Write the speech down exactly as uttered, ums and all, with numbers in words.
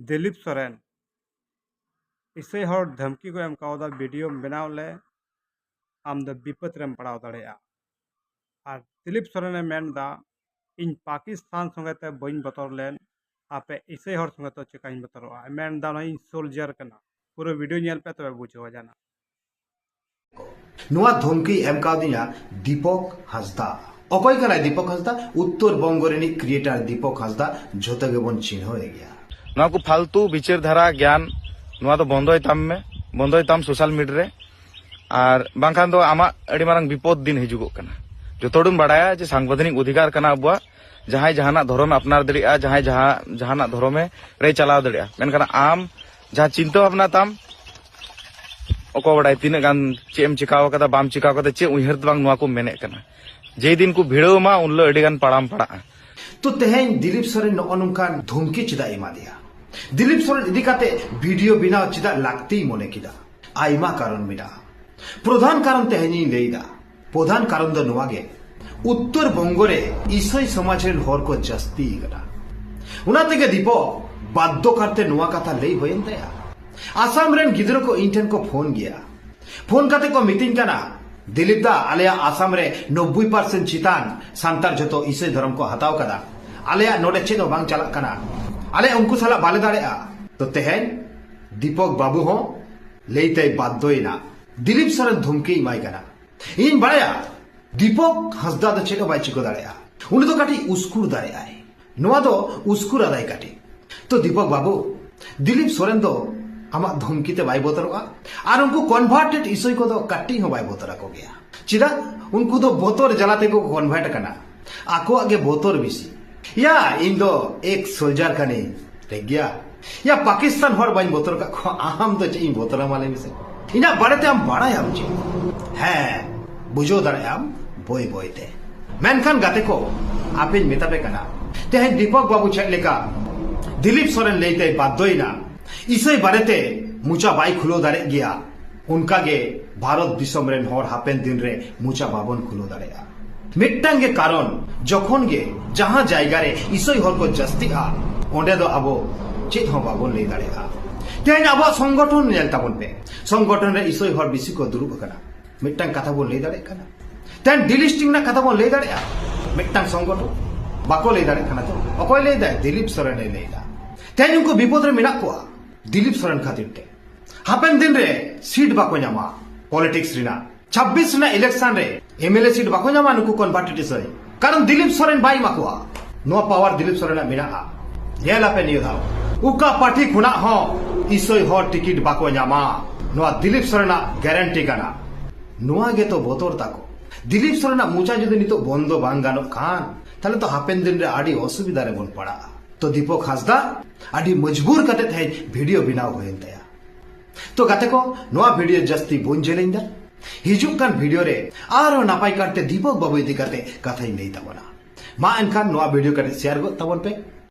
ᱫᱤᱞᱤᱯ ᱥᱚᱨᱮᱱ ᱤᱥᱟᱹᱭ ᱦᱚᱲ ᱫᱷᱟᱢᱠᱤ ᱠᱚ ᱮᱢ ᱠᱟᱣᱫᱟ, ᱵᱷᱤᱰᱤᱭᱳᱢ ᱵᱮᱱᱟᱣ ᱞᱮ, ᱟᱢ ᱫᱚ ᱵᱤᱯᱚᱫ ᱨᱮᱢ ᱯᱟᱲᱟᱣ ᱫᱟᱲᱮᱭᱟᱜᱼᱟ᱾ ᱟᱨ ᱫᱤᱞᱤᱯ ᱥᱚᱨᱮᱱᱮ ᱢᱮᱱ ᱮᱫᱟ, "ᱤᱧ ᱯᱟᱠᱤᱥᱛᱟᱱ ᱥᱚᱸᱜᱮ ᱛᱮ ᱵᱟᱹᱧ ᱵᱚᱛᱚᱨ ᱞᱮᱱ, ᱟᱯᱮ ᱤᱥᱟᱹᱭ ᱦᱚᱲ ᱥᱚᱸᱜᱮ ᱛᱮ ᱪᱮᱠᱟᱧ ᱵᱚᱛᱚᱨᱚᱜᱼᱟ?" ᱢᱮᱱ ᱮᱫᱟ, "ᱱᱚᱣᱟ ᱤᱧ ᱥᱳᱞᱡᱟᱨ ᱠᱟᱱᱟ᱾" ᱯᱩᱨᱟᱹ ᱵᱷᱤᱰᱤᱭᱳ ᱧᱮᱞ ᱯᱮ, ᱛᱚᱵᱮ ᱵᱩᱡᱷᱟᱹᱣᱟ ᱡᱟᱱᱟ᱾ ᱱᱚᱣᱟ ᱫᱷᱚᱢᱠᱤ ᱮᱢ ᱠᱟᱣᱫᱤᱧᱟ ᱫᱤᱯᱚᱠ ᱦᱟᱸᱥᱫᱟ᱾ ᱚᱠᱚᱭ ᱠᱟᱱᱟᱭ ᱫᱤᱯᱚᱠ ᱦᱟᱸᱥᱫᱟ? ᱩᱛᱛᱚᱨ ᱵᱚᱝᱜᱚ ᱨᱤᱱᱤᱡ ᱠᱨᱤᱭᱮᱴᱟᱨ ᱫᱤᱯᱚᱠ ᱦᱟᱸᱥᱫᱟ, ᱡᱷᱚᱛᱚ ᱜᱮᱵᱚᱱ ᱪᱤᱱᱦᱟᱹᱣ ᱮ ᱜᱮᱭᱟ᱾ ᱱᱚᱣᱟ ᱠᱚ ᱯᱷᱟᱞᱛᱩ ᱵᱤᱪᱟᱹᱨ ᱫᱷᱟᱨᱟ ᱜᱮᱭᱟᱱ, ᱱᱚᱣᱟ ᱫᱚ ᱵᱚᱱᱫᱚᱭ ᱛᱟᱢ ᱢᱮ, ᱵᱚᱱᱫᱚᱭ ᱛᱟᱢ ᱥᱳᱥᱟᱞ ᱢᱤᱰᱤᱭᱟ ᱨᱮ᱾ ᱟᱨ ᱵᱟᱝᱠᱷᱟᱱ ᱫᱚ ᱟᱢᱟᱜ ᱟᱹᱰᱤ ᱢᱟᱨᱟᱝ ᱵᱤᱯᱚᱫ ᱫᱤᱱ ᱦᱤᱡᱩᱜᱚᱜ ᱠᱟᱱᱟ᱾ ᱡᱚᱛᱚ ᱦᱚᱲ ᱵᱚᱱ ᱵᱟᱲᱟᱭᱟ ᱡᱮ ᱥᱟᱝᱵᱤᱫᱷᱟᱱᱤᱠ ᱚᱫᱷᱤᱠᱟᱨ ᱠᱟᱱᱟ ᱟᱵᱚᱣᱟᱜ, ᱡᱟᱦᱟᱸᱭ ᱡᱟᱦᱟᱱᱟᱜ ᱫᱷᱚᱨᱚᱢ ᱟᱯᱱᱟᱨ ᱫᱟᱲᱮᱭᱟᱜᱼᱟ, ᱡᱟᱦᱟᱸᱭ ᱡᱟᱦᱟᱸ ᱡᱟᱦᱟᱱᱟᱜ ᱫᱷᱚᱨᱚᱢᱮ ᱨᱮ ᱪᱟᱞᱟᱣ ᱫᱟᱲᱮᱭᱟᱜᱼᱟ᱾ ᱢᱮᱱᱠᱷᱟᱱ ᱟᱢ ᱡᱟᱦᱟᱸ ᱪᱤᱱᱛᱟᱹ ᱵᱷᱟᱵᱽᱱᱟ ᱛᱟᱢ, ᱚᱠᱚᱭ ᱵᱟᱲᱟᱭ ᱛᱤᱱᱟᱹᱜ ᱜᱟᱱ ᱪᱮᱫ ᱮᱢ ᱪᱤᱠᱟᱹᱣ ᱠᱟᱫᱟ, ᱵᱟᱢ ᱪᱤᱠᱟᱹᱣ ᱠᱟᱫᱟ, ᱪᱮᱫ ᱩᱭᱦᱟᱹᱨ ᱛᱮ ᱵᱟᱝ ᱱᱚᱣᱟ ᱠᱚ ᱢᱮᱱᱮᱫ ᱠᱟᱱᱟ᱾ ᱡᱮ ᱫᱤᱱ ᱠᱚ ᱵᱷᱤᱲᱟᱹᱣ ᱟᱢᱟ, ᱩᱱ ᱦᱤᱞᱳᱜ ᱟᱹᱰᱤ ᱜᱟᱱ ᱯᱟᱲᱟᱢ ᱯᱟᱲᱟᱜᱼᱟ᱾ ᱛᱚ ᱛᱮᱦᱮᱧ ᱫᱤᱞᱤᱯ ᱥᱚᱨᱮᱱ ᱱᱚᱜᱼᱚ ᱱᱚᱝᱠᱟᱱ ᱫᱷᱩᱢᱠᱤ ᱪᱮᱫᱟᱜ ᱮ ᱮᱢᱟ ᱫᱮᱭᱟ? ᱫᱤᱞᱤᱯ ᱥᱚᱨᱮᱱ ᱤᱫᱤ ᱠᱟᱛᱮ ᱵᱷᱤᱰᱤᱭᱳ ᱵᱮᱱᱟᱣ ᱪᱮᱫᱟᱜ ᱞᱟᱹᱠᱛᱤᱭ ᱢᱚᱱᱮ ᱠᱮᱫᱟ? ᱟᱭᱢᱟ ᱠᱟᱨᱚᱱ ᱢᱮᱱᱟᱜᱼᱟ᱾ ᱯᱨᱚᱫᱷᱟᱱ ᱠᱟᱨᱚᱱ ᱛᱮᱦᱮᱧᱤᱧ ᱞᱟᱹᱭᱫᱟ᱾ ᱯᱨᱚᱫᱷᱟᱱ ᱠᱟᱨᱚᱱ ᱫᱚ ᱱᱚᱣᱟ ᱜᱮ, ᱩᱛᱛᱚᱨ ᱵᱚᱝᱜᱚ ᱨᱮ ᱤᱥᱟᱹᱭ ᱥᱚᱢᱟᱡᱽ ᱨᱮᱱ ᱦᱚᱲ ᱠᱚ ᱡᱟᱹᱥᱛᱤ ᱟᱠᱟᱱᱟ᱾ ᱚᱱᱟ ᱛᱮᱜᱮ ᱫᱤᱯᱚᱠ ᱵᱟᱫᱽᱫᱷᱚ ᱠᱟᱨᱛᱮ ᱱᱚᱣᱟ ᱠᱟᱛᱷᱟ ᱞᱟᱹᱭ ᱦᱩᱭᱮᱱ ᱛᱟᱭᱟ᱾ ᱟᱥᱟᱢ ᱨᱮᱱ ᱜᱤᱫᱽᱨᱟᱹ ᱠᱚ ᱤᱧ ᱴᱷᱮᱱ ᱠᱚ ᱯᱷᱳᱱ ᱜᱮᱭᱟ᱾ ᱯᱷᱳᱱ ᱠᱟᱛᱮ ᱠᱚ ᱢᱤᱛᱟᱹᱧ ᱠᱟᱱᱟ, "ᱫᱤᱞᱤᱯ ᱫᱟ, ᱟᱞᱮᱭᱟᱜ ᱟᱥᱟᱢ ᱨᱮ ᱱᱚᱵᱵᱳᱭ ᱯᱟᱨᱥᱮᱱᱴ ᱪᱮᱛᱟᱱ ᱥᱟᱱᱛᱟᱲ ᱡᱚᱛᱚ ᱤᱥᱟᱹᱭ ᱫᱷᱚᱨᱚᱢ ᱠᱚ ᱦᱟᱛᱟᱣ ᱠᱟᱫᱟ᱾ ᱟᱞᱮᱭᱟᱜ ᱱᱚᱰᱮ ᱪᱮᱫ ᱦᱚᱸ ᱵᱟᱝ ᱪᱟᱞᱟᱜ ᱠᱟᱱᱟ᱾ ᱟᱞᱮ ᱩᱱᱠᱩ ᱥᱟᱞᱟᱜ ᱵᱟᱞᱮ ᱫᱟᱲᱮᱭᱟᱜᱼᱟ᱾" ᱛᱚ ᱛᱮᱦᱮᱧ ᱫᱤᱯᱚᱠ ᱵᱟᱹᱵᱩ ᱦᱚᱸ ᱞᱟᱹᱭ ᱛᱮᱭ ᱵᱟᱫᱽᱫᱷᱚᱭᱮᱱᱟ᱾ ᱫᱤᱞᱤᱯ ᱥᱚᱨᱮᱱ ᱫᱷᱩᱢᱠᱤ ᱮᱢᱟᱭ ᱠᱟᱱᱟ᱾ ᱤᱧ ᱵᱟᱲᱟᱭᱟ ᱫᱤᱯᱚᱠ ᱦᱟᱸᱥᱫᱟ ᱫᱚ ᱪᱮᱫ ᱦᱚᱸ ᱵᱟᱭ ᱪᱤᱠᱟᱹ ᱫᱟᱲᱮᱭᱟᱜᱼᱟ᱾ ᱩᱱᱤ ᱫᱚ ᱠᱟᱹᱴᱤᱡ ᱩᱥᱠᱩᱨ ᱫᱟᱲᱮᱭᱟᱜᱼᱟᱭ᱾ ᱱᱚᱣᱟ ᱫᱚ ᱩᱥᱠᱩᱨ ᱟᱫᱟᱭ ᱠᱟᱹᱴᱤᱡ᱾ ᱛᱚ ᱫᱤᱯᱚᱠ ᱵᱟᱹᱵᱩ, ᱫᱤᱞᱤᱯ ᱥᱚᱨᱮᱱ ᱫᱚ ᱟᱢᱟᱜ ᱫᱷᱚᱢᱠᱤ ᱛᱮ ᱵᱟᱭ ᱵᱚᱛᱚᱨᱚᱜᱼᱟ᱾ ᱟᱨ ᱩᱱᱠᱩ ᱠᱚᱱᱵᱷᱟᱨᱴᱮᱰ ᱤᱥᱚᱭ ᱠᱚᱫᱚ ᱠᱟᱹᱴᱤᱡ ᱦᱚᱸ ᱵᱟᱭ ᱵᱚᱛᱚᱨ ᱟᱠᱚ ᱜᱮᱭᱟ᱾ ᱪᱮᱫᱟᱜ? ᱩᱱᱠᱩ ᱫᱚ ᱵᱚᱛᱚᱨ ᱡᱟᱞᱟ ᱛᱮᱠᱚ ᱠᱚᱱᱵᱷᱟᱨᱴ ᱟᱠᱟᱱᱟ᱾ ᱟᱠᱚᱣᱟᱜ ᱜᱮ ᱵᱚᱛᱚᱨ ᱵᱮᱥᱤ᱾ ᱭᱟ, ᱤᱧ ᱫᱚ ᱮᱠᱥ ᱥᱳᱞᱡᱟᱨ ᱠᱟᱹᱱᱟᱹᱧ, ᱴᱷᱤᱠ ᱜᱮᱭᱟ? ᱭᱟ, ᱯᱟᱠᱤᱥᱛᱟᱱ ᱦᱚᱲ ᱵᱟᱹᱧ ᱵᱚᱛᱚᱨ ᱟᱠᱟᱫ ᱠᱚᱣᱟ, ᱟᱢ ᱫᱚ ᱪᱮᱫ ᱤᱧ ᱵᱚᱛᱚᱨᱟᱢᱟ, ᱞᱟᱹᱭ ᱢᱮᱥᱮ? ᱤᱧᱟᱹᱜ ᱵᱟᱨᱮᱛᱮ ᱟᱢ ᱵᱟᱲᱟᱭᱟᱢ ᱪᱮᱫ? ᱦᱮᱸ, ᱵᱩᱡᱷᱟᱹᱣ ᱫᱟᱲᱮᱭᱟᱜ ᱟᱢ ᱵᱟᱹᱭ ᱵᱟᱹᱭ ᱛᱮ᱾ ᱢᱮᱱᱠᱷᱟᱱ ᱜᱟᱛᱮ ᱠᱚ, ᱟᱯᱮᱧ ᱢᱮᱛᱟ ᱯᱮ ᱠᱟᱱᱟ, ᱛᱮᱦᱮᱧ ᱫᱤᱯᱚᱠ ᱵᱟᱹᱵᱩ ᱪᱮᱫ ᱞᱮᱠᱟ ᱫᱤᱞᱤᱯ ᱥᱚᱨᱮᱱ ᱞᱟᱹᱭᱛᱮᱭ ᱵᱟᱫᱽᱫᱷᱚᱭᱮᱱᱟ, ᱤᱥᱟᱹᱭ ᱵᱟᱨᱮᱛᱮ ᱢᱚᱪᱟ ᱵᱟᱭ ᱠᱷᱩᱞᱟᱹᱣ ᱫᱟᱲᱮᱜ ᱜᱮᱭᱟ, ᱚᱱᱠᱟ ᱜᱮ ᱵᱷᱟᱨᱚᱛ ᱫᱤᱥᱚᱢ ᱨᱮᱱ ᱦᱚᱲ ᱦᱟᱯᱮᱱ ᱫᱤᱱ ᱨᱮ ᱢᱚᱪᱟ ᱵᱟᱵᱚᱱ ᱠᱷᱩᱞᱟᱹᱣ ᱫᱟᱲᱮᱭᱟᱜᱼᱟ᱾ ᱢᱤᱫᱴᱟᱝ ᱜᱮ ᱠᱟᱨᱚᱱ, ᱡᱚᱠᱷᱚᱱ ᱜᱮ ᱡᱟᱦᱟᱸ ᱡᱟᱭᱜᱟ ᱨᱮ ᱤᱥᱟᱹᱭ ᱦᱚᱲ ᱠᱚ ᱡᱟᱹᱥᱛᱤᱜᱼᱟ, ᱚᱸᱰᱮ ᱫᱚ ᱟᱵᱚ ᱪᱮᱫ ᱦᱚᱸ ᱵᱟᱵᱚᱱ ᱞᱟᱹᱭ ᱫᱟᱲᱮᱭᱟᱜᱼᱟ᱾ ᱛᱮᱦᱮᱧ ᱟᱵᱚᱣᱟᱜ ᱥᱚᱝᱜᱚᱴᱷᱚᱱ ᱧᱮᱞ ᱛᱟᱵᱚᱱ ᱯᱮ, ᱥᱚᱝᱜᱚᱴᱷᱚᱱ ᱨᱮ ᱤᱥᱚᱭ ᱦᱚᱲ ᱵᱮᱥᱤ ᱠᱚ ᱫᱩᱲᱩᱵ ᱟᱠᱟᱱᱟ, ᱢᱤᱫᱴᱟᱝ ᱠᱟᱛᱷᱟ ᱵᱚᱱ ᱞᱟᱹᱭ ᱫᱟᱲᱮᱭᱟᱜ ᱠᱟᱱᱟ? ᱛᱮᱦᱮᱧ ᱰᱤᱞᱤᱥᱴᱤᱝ ᱨᱮᱱᱟᱜ ᱠᱟᱛᱷᱟ ᱵᱚᱱ ᱞᱟᱹᱭ ᱫᱟᱲᱮᱭᱟᱜᱼᱟ? ᱢᱤᱫᱴᱟᱝ ᱥᱚᱝᱜᱚᱴᱷᱚᱱ ᱵᱟᱠᱚ ᱞᱟᱹᱭ ᱫᱟᱲᱮᱭᱟᱜ ᱠᱟᱱᱟ᱾ ᱛᱚ ᱚᱠᱚᱭ ᱞᱟᱹᱭ ᱫᱟᱭ? ᱫᱤᱞᱤᱯ ᱥᱚᱨᱮᱱ ᱮ ᱞᱟᱹᱭ ᱫᱟ᱾ ᱛᱮᱦᱮᱧ ᱩᱱᱠᱩ ᱵᱤᱯᱚᱫ ᱨᱮ ᱢᱮᱱᱟᱜ ᱠᱚᱣᱟ ᱫᱤᱞᱤᱯ ᱥᱚᱨᱮᱱ ᱠᱷᱟᱹᱛᱤᱨ ᱛᱮ᱾ ᱦᱟᱯᱮᱱ ᱫᱤᱱ ᱨᱮ ᱥᱤᱴ ᱵᱟᱠᱚ ᱧᱟᱢᱟ ᱯᱚᱞᱤᱴᱤᱠᱥ ᱨᱮᱱᱟᱜ᱾ ᱪᱷᱟᱵᱵᱤᱥ ᱨᱮᱱᱟᱜ ᱤᱞᱮᱠᱥᱚᱱ ᱨᱮ ᱮᱢᱮᱞᱮ ᱥᱤᱴ ᱵᱟᱠᱚ ᱧᱟᱢᱟ ᱱᱩᱠᱩ ᱠᱚᱱᱵᱷᱟᱨᱴᱮᱰ ᱤᱥᱚᱭ, ᱠᱟᱨᱚᱱ ᱫᱤᱞᱤᱯ ᱥᱚᱨᱮᱱ ᱵᱟᱭ ᱮᱢᱟ ᱠᱚᱣᱟ᱾ ᱱᱚᱣᱟ ᱯᱟᱣᱟᱨ ᱫᱤᱞᱤᱯ ᱥᱚᱨᱮᱱᱟᱜ ᱢᱮᱱᱟᱜᱼᱟ᱾ ᱧᱮᱞ ᱟᱯᱮ ᱱᱤᱭᱟᱹ ᱫᱷᱟᱣ ᱚᱠᱟ ᱯᱟᱨᱴᱤ ᱠᱷᱚᱱᱟᱜ ᱦᱚᱸ ᱤᱥᱚᱭ ᱦᱚᱲ ᱴᱤᱠᱤᱴ ᱵᱟᱠᱚ ᱧᱟᱢᱟ᱾ ᱱᱚᱣᱟ ᱫᱤᱞᱤᱯ ᱥᱚᱨᱮᱱᱟᱜ ᱜᱮᱨᱮᱱᱴᱤ ᱠᱟᱱᱟ᱾ ᱱᱚᱣᱟ ᱜᱮᱛᱚ ᱵᱚᱛᱚᱨ ᱛᱟᱠᱚ᱾ ᱫᱤᱞᱤᱯ ᱥᱚᱨᱮᱱᱟᱜ ᱢᱚᱪᱟ ᱡᱩᱫᱤ ᱱᱤᱛᱚᱜ ᱵᱚᱱᱫᱚ ᱵᱟᱝ ᱜᱟᱱᱚᱜ ᱠᱷᱟᱱ, ᱛᱟᱦᱞᱮ ᱛᱚ ᱦᱟᱯᱮᱱ ᱫᱤᱱ ᱨᱮ ᱟᱹᱰᱤ ᱚᱥᱩᱵᱤᱫᱷᱟ ᱨᱮᱵᱚᱱ ᱯᱟᱲᱟᱜᱼᱟ᱾ ᱛᱚ ᱫᱤᱯᱚᱠ ᱦᱟᱸᱥᱫᱟ ᱟᱹᱰᱤ ᱢᱚᱡᱽᱵᱩᱨ ᱠᱟᱛᱮ ᱛᱮᱦᱮᱧ ᱵᱷᱤᱰᱤᱭᱳ ᱵᱮᱱᱟᱣ ᱦᱩᱭᱮᱱ ᱛᱟᱭᱟ᱾ ᱛᱚ ᱜᱟᱛᱮ ᱠᱚ, ᱱᱚᱣᱟ ᱵᱷᱤᱰᱤᱭᱳ ᱡᱟᱹᱥᱛᱤ ᱵᱟᱹᱧ ᱡᱮᱞᱮᱧ ᱫᱟ᱾ ᱦᱤᱡᱩᱜ ᱠᱟᱱ ᱵᱷᱤᱰᱤᱭᱳ ᱨᱮ ᱟᱨᱦᱚᱸ ᱱᱟᱯᱟᱭ ᱠᱟᱨᱛᱮ ᱫᱤᱯᱚᱠ ᱵᱟᱹᱵᱩ ᱤᱫᱤ ᱠᱟᱛᱮ ᱠᱟᱛᱷᱟᱧ ᱞᱟᱹᱭ ᱛᱟᱵᱚᱱᱟ᱾ ᱢᱟ ᱮᱱᱠᱷᱟᱱ ᱱᱚᱣᱟ ᱵᱷᱤᱰᱤᱭᱳ ᱠᱟᱹᱴᱤᱡ ᱥᱮᱭᱟᱨ ᱜᱚᱫ ᱛᱟᱵᱚᱱ ᱯᱮ᱾